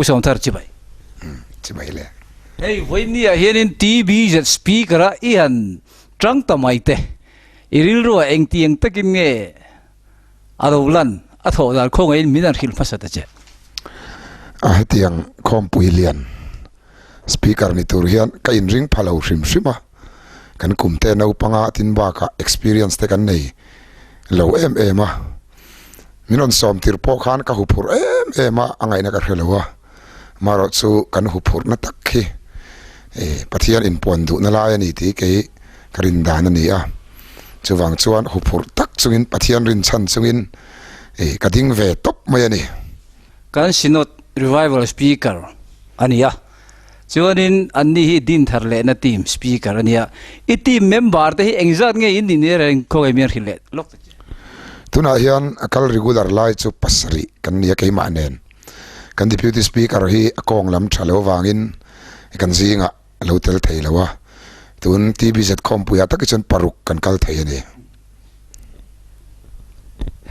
Pu Sawmthar chibai. Chibai le. Hei vawinia hianin TBZ speaker a i han tang ta mai te. I rilruah engtiang takin nge a lo lan a thawh dan khawngaihin min han hrilh hmasa ta che. A hetiang khawmpui lian speaker ni tur hian ka inring pha lo hrim hrim a, kan kum te naupanga tin bakah experience te kan nei lo em em a, min rawn sawm tir pawh khan ka huphurh em em a, a ngaihna ka hre lo a, amaherawh chu kan huphurhna tak khi Pathian inpuan duhna lai a ni tih kei ka rin dan a ni a, chuvang chuan huphurh tak chungin Pathian rinchhan chungin ka ding ve tawp mai a ni. Kan Synod Revival Speaker a ni a, chuanin anni hi din thar lehna team Speaker a ni a. I team member te hi engzat nge in nih reng khawngaih mian hrilh leh lawk ta che. Tunah hian a kal regular lai chu pasarih kan ni a keimah nen. Kan Deputy Speaker hi a kawng lam tha lo vangin kan zingah a lo tel thei lo a, tun TBZ khawmpuiah tak hi chuan paruk kan kal thei a ni.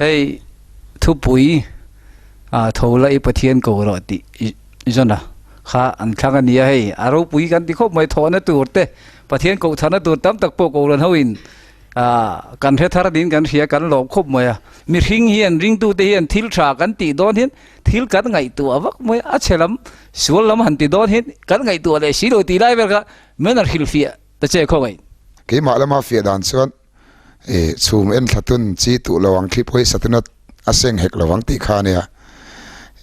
Hei thupui ah tho la i Pathian ko rawh tih zawn a kha an thlang a nia hei a ropui kan ti khawp mai thawhna tur te Pathian koh tharna tur tam tak pawh kohhran ho in ah kan hre thar niin kan hria kan lawm khawp mai a mihring hian ringtute hian thil tha kan tih dawn hian Thil kan ngaihtuah vak mai a, a chhe lam sual lam han ti dawn hian kan ngaihtuah leh si lo tih lai vel kha min han hrilhfiah ta che khawngaih. Keimah lama fiah dan chuan eh chhum en thla tun chi tuh lo ang thli pawisa tuna a seng hek lo ang tih kha a nia.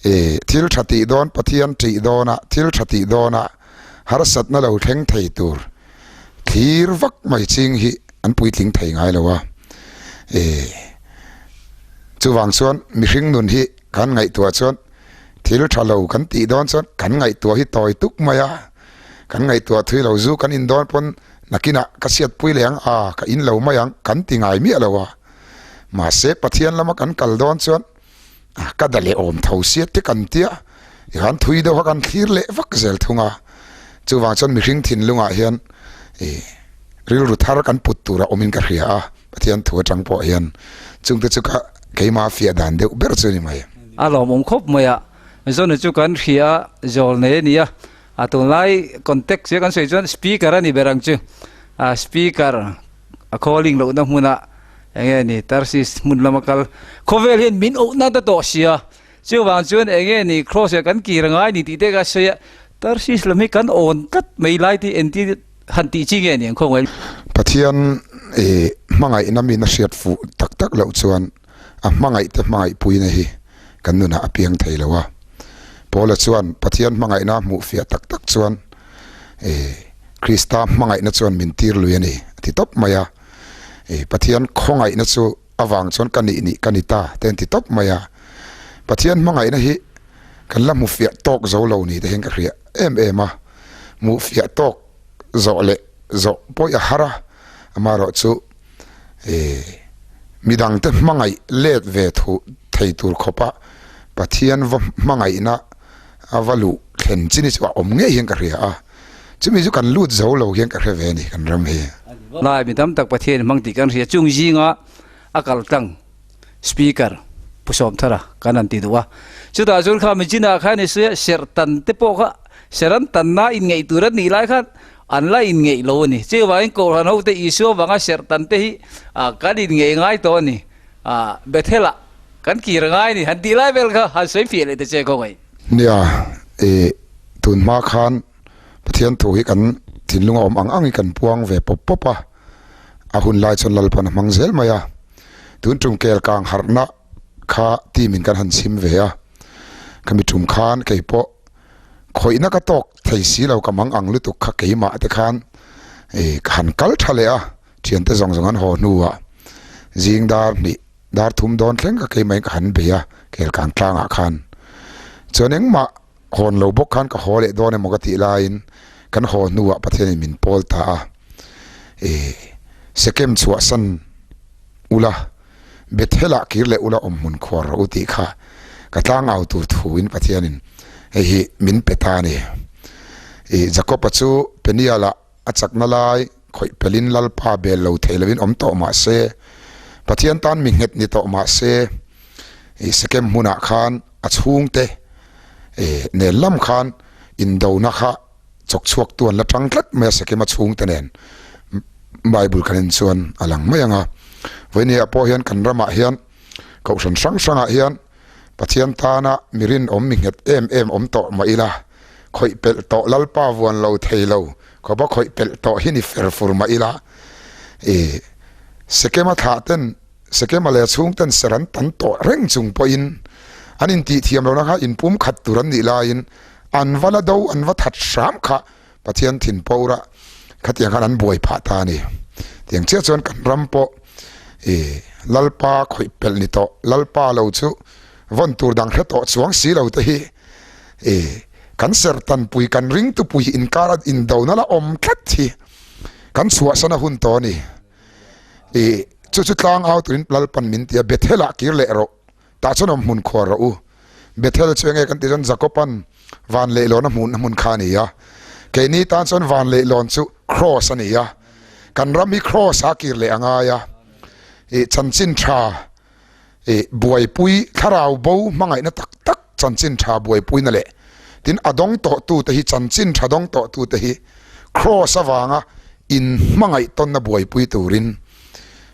Eh thil tha tih dawn Pathian tih dawna thil tha tih dawna harsatna lo thleng thei tur thlir vak mai ching hi an puitling thei ngai lo a. Eh chuvang chuan mihring nun hi Kan ngaihtuah chuan thil tha lo kan tih dawn chuan kan ngaihtuah hi tawi tuk mai a, kan ngaihtuah thui lo zu kan in dawn pawn nakinah ka siatpui leh ang a, ka in lo mai ang kan ti ngai miah lo a. Mahse Pathian lama kan kal dawn chuan ka da leh awm tho siat te kan tia, tikhan thui deuha kan thlir leh vak zel thung a. Chuvang chuan mihring thinlungah hian rilru thar kan put tura awmin ka hria a. Pathian thu atang pawh hian chungte chu ka keimah fiah dan deuh ber chu ni mai. A lawmawm khawp mai a, Zone chu kan hria zawl nei a ni a, a tunlai contact chu kan sawi chuan speaker a ni ber ang chu, a speaker a calling lohna hmuna enge ni Tarsis hmun lama kal khawvel hian min auhna ta tawh sia, chuvang chuan enge ni cross ah kan kir angai ni tih te ka sawi a, Tarsis lam hi kan awn tlat mai lai te entir Han tih chi nge ni ang khawngaih? Pathian i hmangaihna min a hriat fuh tak tak loh chuan a hmangaihte hmangaihpuina hi kan nunah a piang thei lo a. Paula chuan Pathian hmangaihna a hmuh fiah tak tak chuan i Krista hmangaihna chuan min tir lui a ni a ti tawp mai a. I Pathian khawngaihna chu avang chuan ka nih nih ka ni ta te an ti tawp mai a. Pathian hmangaihna hi kan la hmu fiah tawk zo lo ni te hian ka hria em em a, hmuh fiah tawk zawh leh zawh pawih a har a, amaherawh chu ih midangte hmangaih let ve thu thei tur khawpa Pathian va hmangaihna a va luh thlen chi ni chu a awm ngei hian ka hria a, chumi chu kan lut zo lo hian ka hre ve a ni kan ram hi. Lai mi tam tak Pathian hmang tih kan hria chung zinga a kal tlang. Speaker, Pu Sawmthara kan han ti duh a. Chutah chuan kha Mijina khan i sawi a, serh tan te pawh kha serh an tanna inngeih tur an nih lai khan an la inngeih lo a ni. Chuvangin Kohhran hote Isua vanga serh tan te hi kan inngeih ngai tawh a ni. Bethel-ah kan kir ngai a ni. Han tih lai vel kha han sawi fiah leh ta che khawngaih. Nia, i tun hma khan Pathian thu hi kan thinlung a awm ang ang hi kan puang ve pawp pawp a. A hun lai chuan Lalpan a hmang zel mai a, tun tum kel kang harhna kha team in kan han chhim ve a, khami tum khan kei pawh khawihna ka tawk thei si lo ka mang ang lutuk kha keimah te khan ih ka han kal tha leh a, thiante zawng zawng an haw hnuah zing dar hnih dar thum dawn thleng kha keimah in ka han bei a kel kang tlangah khan chuan engmah Hawn lo bawk khan ka haw leh dawn emaw ka tih laiin kan haw hnuah Pathianin min pawl ta a, ih Sekem chhuahsan ula, Bethel-ah kir leh ula awm hmun khuar rawh u tih kha ka tlangau tur thuin Pathianin hei hi min pe ta a ni. Ih Jakob-a chu Peniel-ah a chakna lai khawih pelin Lalpa bel lo thei lovin awm tawh mah se, Pathian tan mi nghet ni tawh mah se, ih Sekem hmunah khan a chhungte. E nen lam khan indona kha chawk chhuak tu an la tang tlat mai a Sekema chhungte nen Bible kan en chuan a lang mai ang a. Vawinia pawh hian kan ramah hian kohhran hrang hrangah hian Pathian tana mi rinawm mi nghet em em awm tawh mah ila, khawih pelh tawh Lalpa vuan lo thei lo khawpa khawih pelh tawh hi ni fer fur mah ila, e Sekema thlah ten Sekema leh a chhungten ser an tan tawh reng chung pawhin an intih thiam lohna kha inpum khat tur an nih laiin an va la do an va that hram kha Pathian thin pawra khatiang khan an buai phah ta a ni. Tiang chiah chuan kan ram pawh i Lalpa khawih pelh ni tawh, Lalpa lo chu vawn tur dang hre tawh chuang si lo te hi i kan sertanpui kan ringtupui inkara indona la awm tlat hi kan chhuahsan a hun tawh a ni. I chu chu tlang au turin Lalpan min ti a, Bethel ah kir leh rawh, tah chuan awm hmun khuar rawh u. Bethel chu enge kan tih chuan Jacob-an van leihlawn a hmuhna hmun kha a ni a, keini tan chuan van leihlawn chu Cross a ni a, kan ram hi Cross a kir leh a ngai a, i chanchin tha i buaipui thlarau bo hmangaihna tak tak chanchin tha buaipuina leh tin a dawng tawh tute hi chanchin tha dawng tawh tute hi Cross avanga in hmangaih tawnna buaipui turin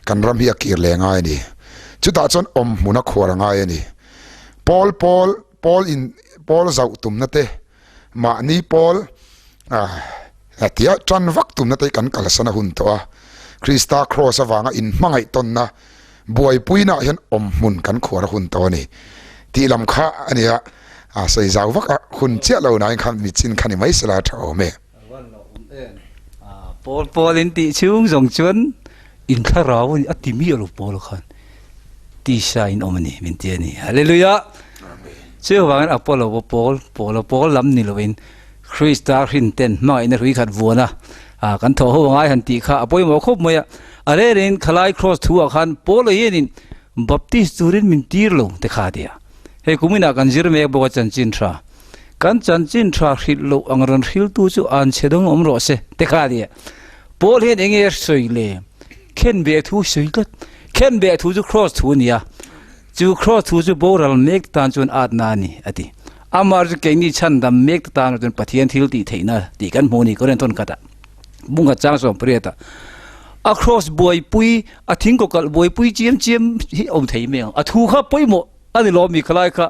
kan ram hi a kir leh ngai a ni. Chutah chuan awm hmun a khuar a ngai a ni. Pawl pawl pawl in pawl zauh tumna te mahni pawl ah tia tan vak tumna te hi kan kalsan a hun tawh a. Krista Cross avanga in hmangaih tawnna buaipuina ah hian awm hmun kan khuar a hun tawh a ni tih lam kha a nia. A sawi zau vak a hun chiah lo nain khan michin kha ni mai sela tha awm e. Pawl pawl in tih chhung zawng chuan in thlarau a ti miah lo pawl khan tisa in awm a ni min ti a ni. Hallelujah! Chuvangin Apollo pawh pawl pawl a pawl lam ni lovin Krista hrin ten hmangaihna hrui khat vuan a, kan thawh ho angai han tih kha a pawimawh khawp mai a. A rerin khalai cross thu ah khan Paula hianin Baptist turin min tir lo te kha a ti a. Hei kuminah kan zir mek bawk a chanchin tha. Kan chanchin tha hrilh loh ang rawn hriltu chu an chhe dawng awm rawh se te kha a ni a. Paul hian eng nge sawi le? Khenbeh thu sawi tlat. Khenbeh thu chu cross thu a ni a. Chu cross thu chu boral mek te tan chuan atna a ni a ti. Amah chu keini chhandam mek te tan chuan Pathian thil tih theihna tih kan hmu a ni Korinthon khatah bungkhat chang 18 ah. A cross buaipui, a thingkaw kalh buaipui chiam chiam hi awm thei mai ang. A thu kha pawimawh a ni lawm mi khalai kha.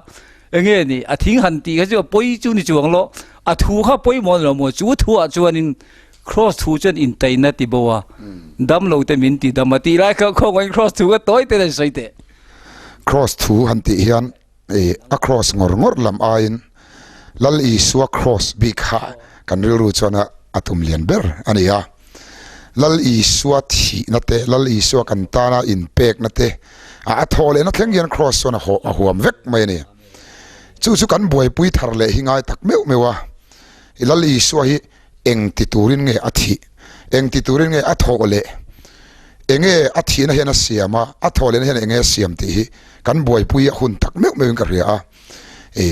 Enge ni a thing han tih kha chu a pawi chu ni chuang lo a thu kha pawimawh ni lo maw chu thu ah chuanin cross thu chuan intaina ti bo a dam lo te min ti dam a tih lai kha khawngaih cross thu kha tawi te sawi teh. Cross thu han tih hian ih a cross ngawr ngawr lam aiin Lal Isua cross bik kha kan rilru chuan a tum lian ber a ni a. Lal Isua thihna te, Lal Isua kan tana inpekna te, a thaw lehna thleng hian Kraws chuan a huam vek mai a ni. Chu chu kan buaipui thar leh hi ngai tak meuh meuh a, Lal Isua hi eng ti turin nge a thih, eng ti turin nge a thawh leh, enge a thihna hian a siam a, a thawh lehna hian enge a siam tih hi kan buaipui a hun tak meuh meuhin ka hria a. E,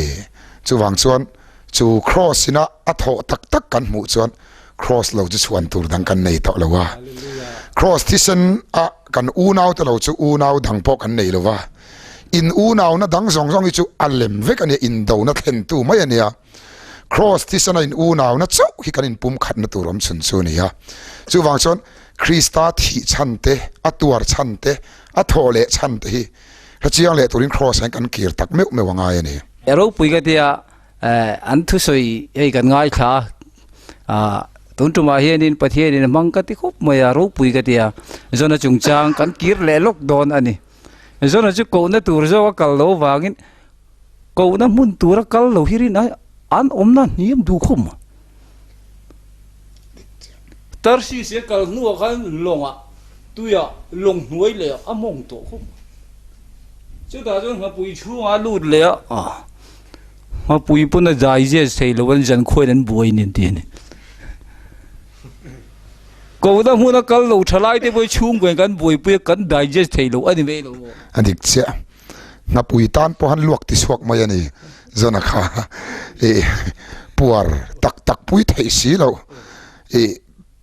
chuvang chuan chu Kraws ina a thawh tak tak kan hmuh chuan Kraws lo chu chhuan tur dang kan nei tawh lo a. Kraws thisen a kan unau te lo chu unau dang pawh kan nei lo va. In unauna dang zawng zawng hi chu a lem vek a nia, indona thlentu mai a nia. Kraws thisen a in unauna chauh hi kan inpum khatna tur awm chhun chu a ni a. Chuvang chuan Krista thih chhan te, a tuar chhan te, a thawh leh chhan te hi Hrechiang leh turin Kraws hian kan kir tak meuh meuh a ngai a ni. E ropui ka tia an thusawi hei kan ngaithla a, tun tumah hianin Pathianin a hmang ka ti khawp mai a, ropui ka tia Jona chungchang kan kir leh lawk dawn a ni. Jona chu kohna tur zawk a kal lo vangin kohna hmun tura kal lo hi rin a an awmna hniam duh khawp mai. Tarsis a kal hnuah khan lawngah tuiah lawng hnuai leh a mawng tawh khawp mai. Chutah chuan nghapui chhungah a lut leh a, nghapui pawn a digest thei lo an zan khuain an buai nen ti a ni. Kohna hmuna kal lo tha lai te pawh hi chhungkuain kan buaipui a kan digest thei lo a ni mai lo maw? A dik chiah. Nghapui tan pawh han luak ti chhuak mai a ni. Zana kha ih puar tak tak pui theih si loh ih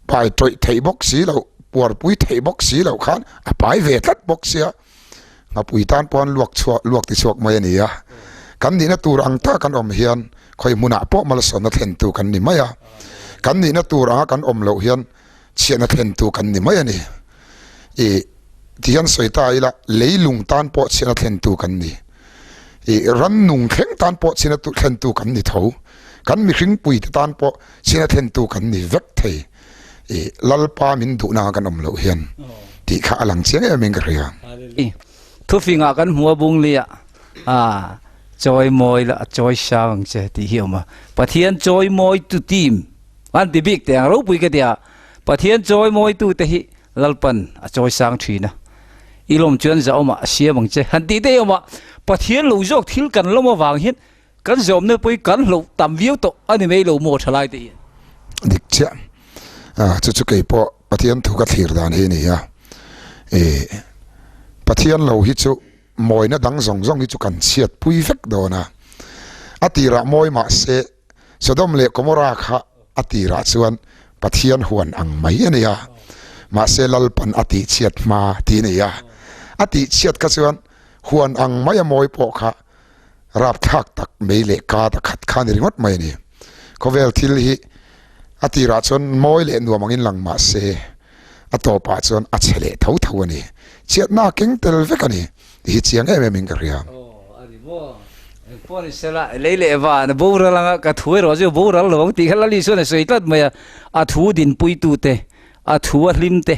pai tawih theih bawk si loh puar pui theih bawk si loh khan a pai ve tlat bawk sia nghapui tan pawh han luak chhuak luak ti chhuak mai a ni a. Kan nihna tur ang tak kan awm hian. Khawi hmunah pawh malsawmna thlentu kan ni mai a, kan nihna tur anga kan awm loh hian chhiatna thlentu kan ni mai a ni. I ti hian sawi ta ila, leilung tan pawh chhiatna thlentu kan ni. I rannung thleng tan pawh chhiatna thlentu kan ni tho. Kan mihring puite tan pawh chhiatna thlentu kan ni vek thei. I Lalpa min duhna anga kan awm loh hian tih kha a lang chiang em in ka hria. Thufingah kan hmu a bunglia a chawi mawi la a chawi sang ang che tih hi a awm a. Pathian chawi mawi tu team an ti bik teh ang ropui ka ti a, Pathian chawi mawi tu te hi Lalpan a chawi sang thin a, i lawm chuan zahawmah a siam ang che han tih te hi a awm a. Pathian lo zawk thil kan lawm avang hian kan zawmna pawh hi kan hlauh tam viau tawh a ni mai lo maw thalai te hian. Dik chiah, chu chu kei pawh Pathian thu ka thlir dan hi a ni a, ih Pathian lo hi chu mawina dang zawng zawng hi chu kan chhiat pui vek dawn a, a tirah mawi mah se Sodom leh Gomorrah kha a tirah chuan Pathian huan ang mai a ni a, mahse Lalpan a tihchhiat hma tih a ni a, a tihchhiat kha chuan huan ang mai a mawi pawh kha rapthlak tak mei leh ka ta khat kha a ni ringawt mai a ni. Khawvel thil hi a tirah chuan mawi leh nuam angin lang mah se a tawpah chuan a chhe leh tho tho a ni. Chhiatna a keng tel vek a ni tih hi chiang em em in ka hria. Aw a ni maw? Eng pawh ni sela, lei leh van a boral anga ka thu erawh chu boral lo ang tih kha Lali chuan a sawi tlat mai a, a thu dinpuitute, a thu a hlimte,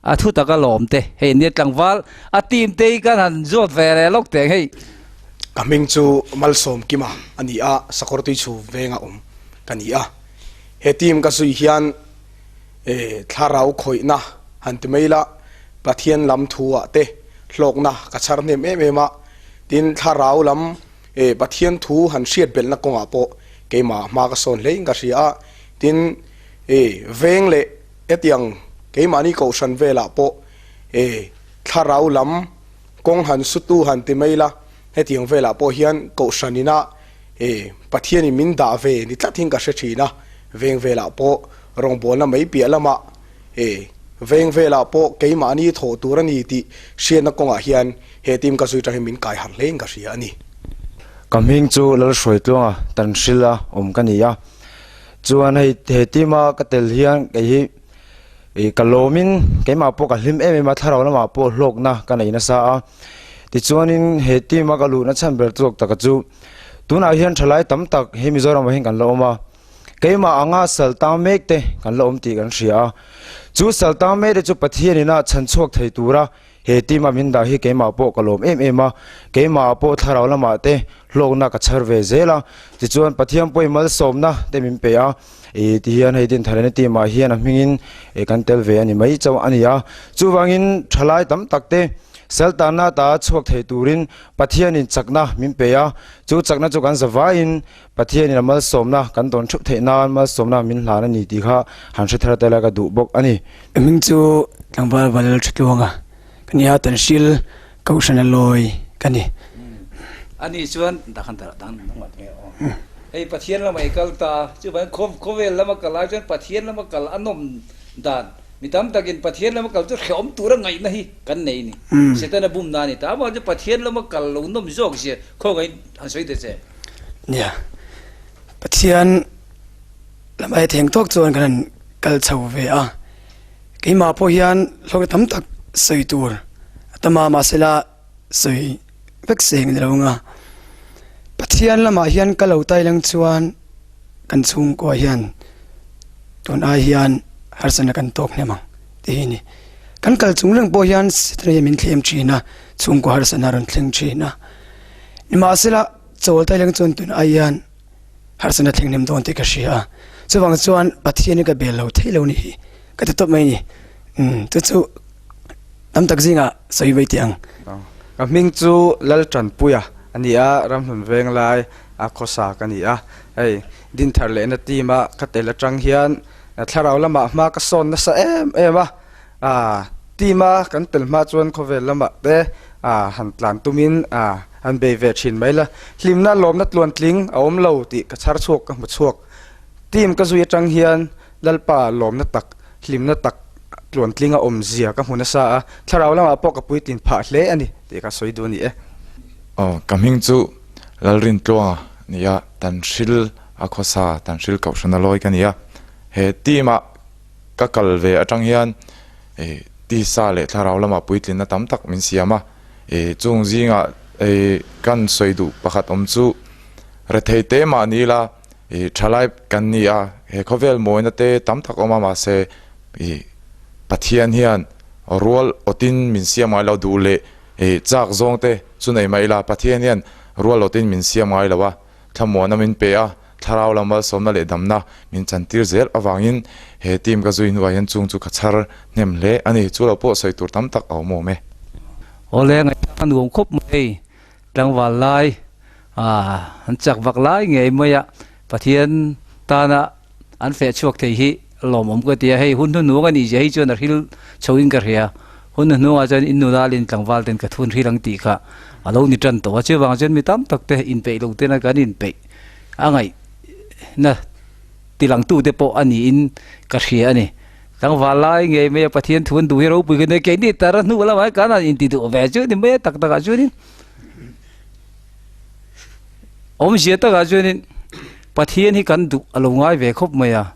A thu tak a lawm te, hei nia tlangval a team te hi kan han zawt ve leh lawk teh ang hei. Ka hming chu Malsawm Kima a ni a, Sakawr Tuichhu venga awm ka ni a. He team ka zui hian thlarau khawihna han ti mai ila, Pathian lam thu ah te hlawkna ka chhar hnem em em a, tin thlarau lam Pathian thu han hriat belhna kawngah pawh keimah hma ka sawn hlein ka hria a, tin veng leh Hetiang keimahni kohhran velah pawh e thlarau lam kawng han sutu han ti mai la, hetiang velah pawh hian kohhran ina e Pathianin min dah ve ni tlat hin ka hre thin a, veng velah pawh rawngbawlna mai piah lamah e veng velah pawh keimahni thawh tur a ni tih hriatna kawngah hian he team ka zui tang hi min kai harh hlein ka hria a ni. Ka hming chu Lalhruaitluanga Tanhrila awm ka ni a. Chuan hei he team a ka tel hian kei hi ih ka lawmin keimah pawh ka hlim em em a thlarau lamah pawh hlawkna ka nei nasa a tichuanin he team a ka luhna chhan ber zawk taka chu tunah hian thalai tam tak he Mizoram ah hian kan la awm a keimah anga sal tang mek te kan la awm tih kan hria a chu sal tang mek te chu Pathian ina chhan chhuak thei tura He team a min dah hi keimah pawh ka lawm em em a, keimah pawh thlarau lamah te hlawkna ka chhar ve zel a, tichuan Pathian pawhin malsawmna te min pe a, ih tihian hei Dintharena team ah hian a hmingin ih kan tel ve a ni mai chauh a ni a, chuvangin thalai tam tak te Saltanna ata chhuak thei turin Pathianin chakna min pe a, chu chakna chu kan zavaiin Pathianin a malsawmna kan dawn theuh theih nan malsawmna min hlan a ni tih kha han hre thar tel a ka duh bawk a ni. Hming chu tlangval val tha tluanga ka ni a, Tanhril Kohhrana lawi ka ni. A ni chuan dang dang dang ngawt nge aw. Hei Pathian lama i kal ta, chuvangin khawvel lama kal ai chuan Pathian lama kal a nawm dan mi tam takin Pathian lama kal chu hrehawm tura ngaihna hi kan nei a ni. Setana bumna a ni ta. Amah chu Pathian lama kal lo nawm zawk zia khawngaihin han sawi ta che. Nia, Pathian lam aia theng tawk chuan kan han kal chho ve a, keimah pawh hian hlawkna tam tak sawi tur a tam a, mahsela sawi vek seng a ni lo ang a, Pathian lamah hian ka lo tai lang chuan kan chhungkua hian tun ai hian harsatna kan tawk hnem ang tih hi a ni. Kan kal chung reng pawh hian Setana hian min thlem thin a, chhungkua harsatna a rawn thleng thin a, nimahsela Chawl tai leng chuan tun ai hian harsatna thleng hnem dawn tih ka hria a, chuvang chuan Pathian hi ka bel lo thei lo ni hi ka ti tawp mai a ni. Umm chu chu tam tak zingah sawi mai teh ang. Ka hming chu Laltanpuia a ni a, Ramhlun Venglai a khawsa ka ni a. Hei Dinthar lehna team a ka tel atang hian thlarau lamah hma ka sawn nasa em em a, Team a kan tel hma chuan khawvel lamah te han tlan tumin han bei ve thin mai la, hlimna lawmna tluantling a awm lo tih ka chhar chhuak ka hmu chhuak. Team ka zui atang hian Lalpa lawmna tak, hlimna tak tluantling a awm zia ka hmu nasa a, thlarau lamah pawh ka puitlin phah hle a ni tih ka sawi duh a ni e. Aw, ka hming chu Lalrintluanga nia, Tanhril. a khawsa Tanhril Kohhrana lawi ka ni a. He team ah ka kal ve atang hian eh tisa leh thlarau lamah puitlinna tam tak min siam a. Eh chung zingah eh kan sawi duh pakhat awm chu rethei te mah ni ila eh thalai kan ni a, he khawvel mawina te tam tak awm a mahse eh Pathian hian rual awtin min siam ngai lo duh leh eh chak zawng te chu nei mah ila Pathian hian rual awtin min siam ngai lo a, thlamuana min pe a, thlarau lam malsawmna leh damna min chantir zel avangin he team ka zui hnuah hian chung chu ka chhar hnem hle a ni. Chu lo pawh sawi tur tam tak a awm awm e. Awle ngaihthlak a nuam khawp mai, tlangval lai ah an chak vak lai ngei mai a, Pathian tana an feh chhuak thei hi lawmawm ka ti a, hei hun hnuhnung a nih zia hi chuan a hril chho in ka hria, hun hnuhnungah chuan in nula leh in tlangval ten ka thun hril ang tih kha a lo ni tan tawh a, chuvang chuan mi tam tak te inpeih lo tena kan inpeih a ngaihna tilangtu te pawh a niin ka hria a ni. Tlangval lai ngei mai a Pathian thu an duh hi ropui ka nia, keini tar a hnu lamah hian kan han inti duh ve chu ni mai a tak takah chuanin Awmzia takah chuanin Pathian hi kan duh a lo ngai ve khawp mai a,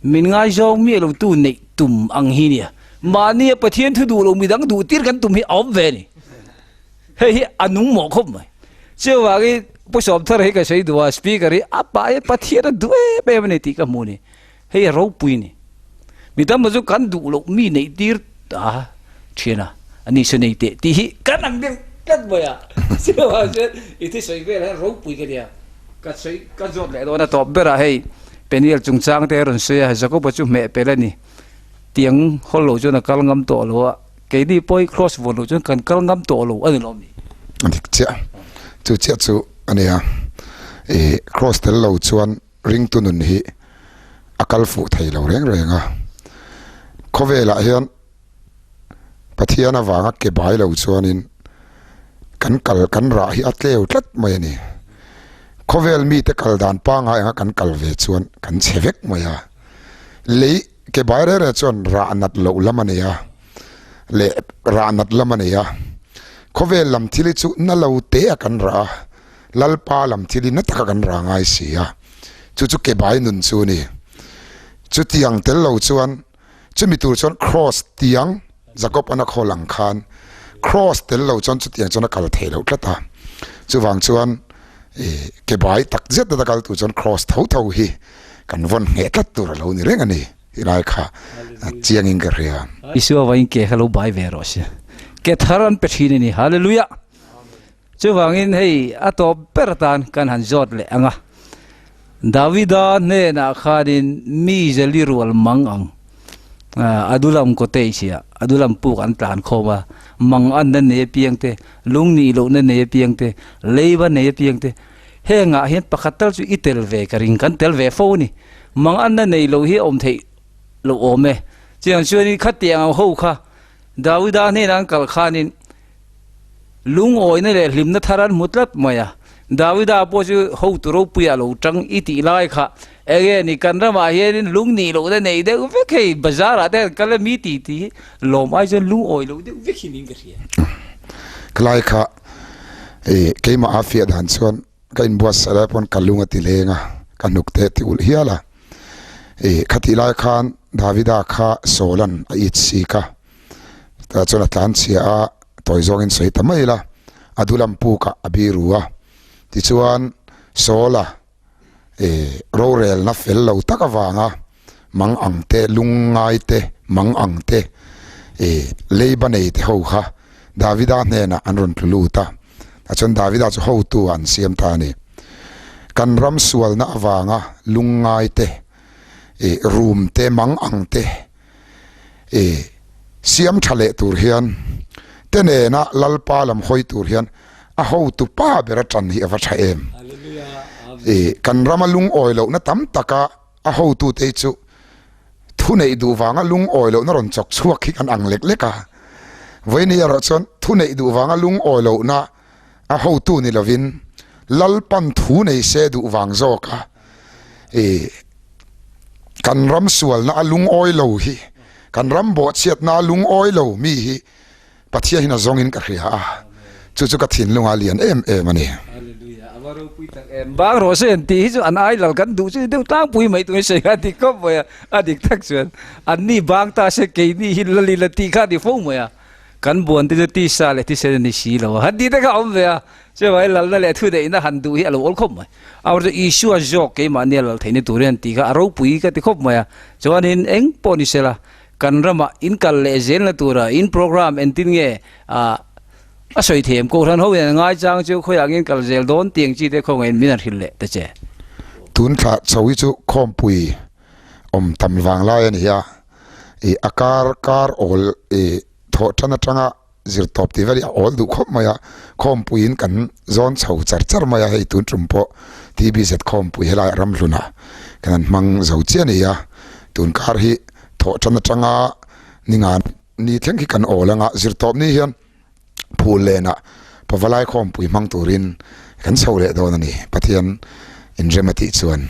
min ngaizawng miah lo tu neih tum ang hi nia. Mahnia Pathian thu duh lo midang duh tir kan tum hi a awm ve a ni. Hei hi a nung mawh khawp mai. Chuvangin Pu Sawmthar hi ka sawi duh a, Speaker hi a pah hian Pathian a duh em em a ni tih ka hmu a ni. Hei a ropui a ni. Mi tam chu kan duh loh mi neih tir ta thian a, a ni saw nei teh tih hi kan ang deuh tlat mai a. Chuvang chuan i thusawi vel hian ropui ka nia. Ka sawi ka zawt leh dawn a tawp berah hei Peniel chungchang te a rawn sawi a, Jakoba chu hmeh pel a ni. Tiang hawl lo chuan a kal ngam tawh lo a, keini pawh hi cross vawn loh chuan kan kal ngam tawh lo a ni lawm ni? A dik chiah, chu chiah chu a nia. Ih cross tel lo chuan ringtu nun hi a kal fuh thei lo reng reng a, khawvelah hian Pathian avanga ke bai lo chuanin kan kal kan rah hi a tleu tlat mai a ni. Khawvel mite kal dan pangngai anga kan kal ve chuan kan chhe vek mai a, lei ke bai reng reng chuan rah nat loh lam a nei a, leh rah nat lam a nei a, khawvel lam thil hi chu na lo te a kan rah a. Lalpa lam thil hi na taka kan rah ngai si a, chu chu kebai nun chu a ni. Chutiang tel lo chuan, chumi tur chuan Kraws tiang Jakob an a khawl ang khan Kraws tel lo chuan chutiang chuan a kal theih loh tlat a. Chuvang chuan ih kebai tak zet zet a kal tur chuan Kraws tho tho hi kan vawn ngheh tlat tur a lo ni reng a ni tih lai kha chiangin ka hria. Isua vawiin ke kha lo bai ve rawh se. Ke thar an pe thin a ni. Hallelujah! Chuvangin hei a tawp ber atan kan han zawt leh ang a, Davida hnenah khanin mi zeli rual mang ang, Adulam cottage ah Adulam puk an tlan khawm a, mang anna nei apiang te, lung nih lohna nei apiang te, leiba nei apiang te, hengah hian pakhat tal chu i tel ve ka ring, kan tel ve fo a ni. Mang anna nei loh hi a awm theih loh awm e. Chutiang chuanin khatiang ang ho kha Davida hnenah an kal khanin, Lungawina leh hlimna thar an hmu tlat mai a, Davida pawh chu hotu ropuiah lo tang i tih lai kha enge ni kan ramah hianin lung nih lohna nei deuh vek hei bazar ah te han kal a mi tih tih hi lawm ai chuan lungawi loh deuh vek hi niin ka hria. Ka lai kha ih keimah a fiah dan chuan ka inbuatsaih lai pawn ka lung a ti leng a, ka hnuk te a ti ulh hial a, ih khatih lai khan Davida kha Saul-a'n a it sik a. Tah chuan a tlan chhia a, tawi zawngin sawi ta mai ila, a dulam pukah a biru a. Tichuan Saul-a ih rorelna fel lo tak avanga mang ang te, lungngai te, mang ang te, ih leiba nei te ho kha Davida hnenah an rawn tlu lut a. Tah chuan Davida chu hotu ah an siam ta a ni. Kan ram sualna avanga lungngai te, ih rum te, mang ang te, i siam tha leh tur hian te nena Lalpa lam hawi tur hian a hotu pa ber a tan hi a va tha em. I kan rama lungawi lohna tam taka a hotu te chu thu neih duh vanga lungawi lohna rawn chawk chhuak hi kan ang lek lek a. Vawiin erawh chuan thu neih duh vanga lungawi lohna a hotu ni lovin Lalpan thu nei se duh vang zawk a, i kan ram sualna a lungawi lo hi, kan ram bawhchhiatna a lungawi lo mi hi Pathian hian a zawngin ka hria a, chu chu ka thinlunga lian em em a ni. Hallelujah. A va ropui tak em. Bang rawh se an tih hi chu an ai lal kan duh chu deuh tlangpui mai tun sawi kha a dik khawp mai a, a dik tak chuan an ni bang ta se keini hi lal ila tih kha a ni fo mai a, kan buan te chu tisa leh thisen a ni si lo a, han tih te kha a awm ve a, chuvangin lalna leh thuneihna han duh hi a lo awl khawp mai. Amaherawhchu Isua zawk keimahnia lal theihna turin an tih kha a ropui ka ti khawp mai a, chuanin eng pawh ni sela kan ramah in kal leh zelna tura in program entin nge ah A sawi thiam Kohhran ho in an ngaichang chu khawiah ngin kal zel dawn tiang chi te khawngaih in min an hrilh leh ta che. Tun thla chho hi chu khawmpui awm tam vang lai a ni a, ih a kar kar awl ih thawh tan atanga zir tawp tih vel hi a awl duh khawp mai a, khawmpui in kan zawn chho char char mai a, hei tun tum pawh TBZ khawmpui helai ramhlun ah kan han hmang zo chiah a ni a, tun kar hi thawh tan atanga ninga ni thleng khi kan awl anga zir tawp ni hian. Phul lenah Pavalai khawmpui hmang turin kan chho leh dawn a ni, Pathian inrem a tih chuan.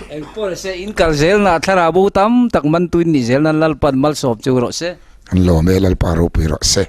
Eng pawh se, in kal zelna thlarau bo tam tak man tuin ni zelna Lalpan malsawm chu rawh se. An lawm e, Lalpa ropui rawh se.